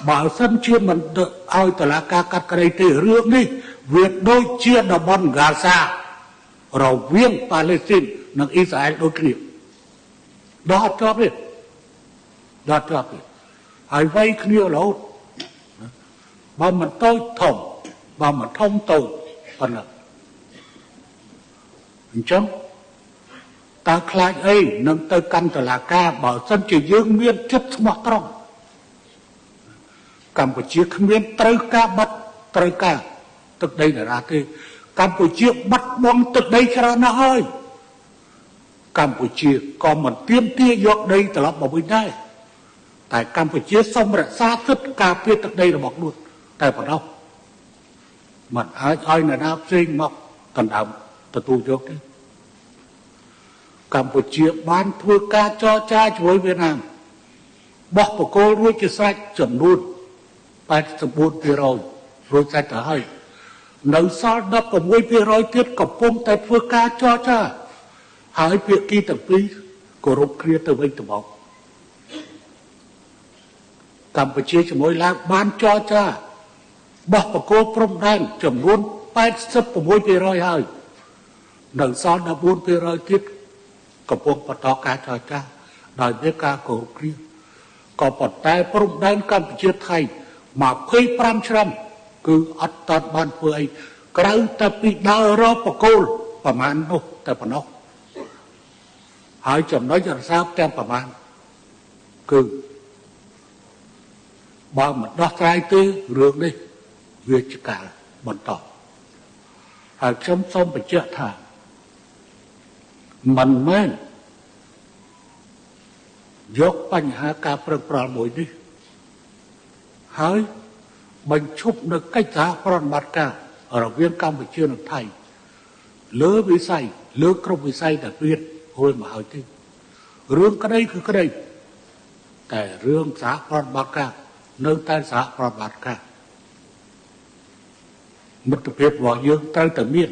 បើសិនជាមិនឲ្យតុលាការកាត់ក្តីទេរឿងនេះវាដូចជាតំបន់ហ្គាសារវាងប៉ាឡេស្ទីននិងអ៊ីស្រាអែលដូចគ្នាដល់អត់ជាប់ទេដល់ជាប់ទេហើយវៃគ្នារហូតបើមិនតូចធំបើមិនធំតូចប៉ុណ្ណឹងអញ្ចឹងតើខ្លាចអីនឹងទៅកាន់តុលាការបើសិនជាយើងមានចិត្តស្មោះត្រង់កម្ពុជាគ្មានត្រូវការបាត់ត្រូវការទឹកដីតារាទេកម្ពុជាបាត់បង់ទឹកដីច្រើនណាស់ហើយកម្ពុជាក៏មិនទាមទារយកដីត្រឡប់មកវិញដែរតែកម្ពុជាសូមរក្សាសិទ្ធិការពារទឹកដីរបស់ខ្លួនតែប៉ុណ្ណោះមិនអាចឲ្យនរណាផ្សេងមកដណ្ដើមទទួលយកទេកម្ពុជាបានធ្វើការចរចាជាមួយវៀតណាមបោះបង្គោលរួចជាស្រេចចំនួន 84% រួចស្រេចទៅហើយនៅសល់ 16% ទៀតកំពុងតែធ្វើការចរចាហើយភាគីទាំងពីរគោរពគ្នាទៅវិញទៅមកកម្ពុជាជាមួយឡាវបានចរចាបោះបង្គោលព្រំដែនចំនួន 86% ហើយនៅសល់ 14% ទៀតកំពុងបន្តការចរចាដោយមានការគោរពគ្នាក៏ប៉ុន្តែព្រំដែនកម្ពុជាថៃ25ឆ្នាំគឺអត់តបានធ្វើអីក្រៅតែពីដើររកបង្គោលប្រមាណនោះតែប៉ុណ្ណោះហើយចំណុចរសើបទាំងប្រមាណគឺបើមិនដោះស្រាយទេរឿងនេះវាជាការបន្តហើយខ្ញុំសូមបញ្ជាក់ថាមិនមែនយកបញ្ហាការប្រឹងប្រែងមួយនេះហើយបញ្ឈប់នៅកិច្ចសហប្រតិបត្តិការរវាងកម្ពុជានិងថៃលើវិស័យលើគ្រប់វិស័យដែលមានរួចមកហើយទេរឿងក្តីគឺក្តីតែរឿងសហប្រតិបត្តិការនៅតែសហប្រតិបត្តិការមិត្តភាពរបស់យើងត្រូវតែមាន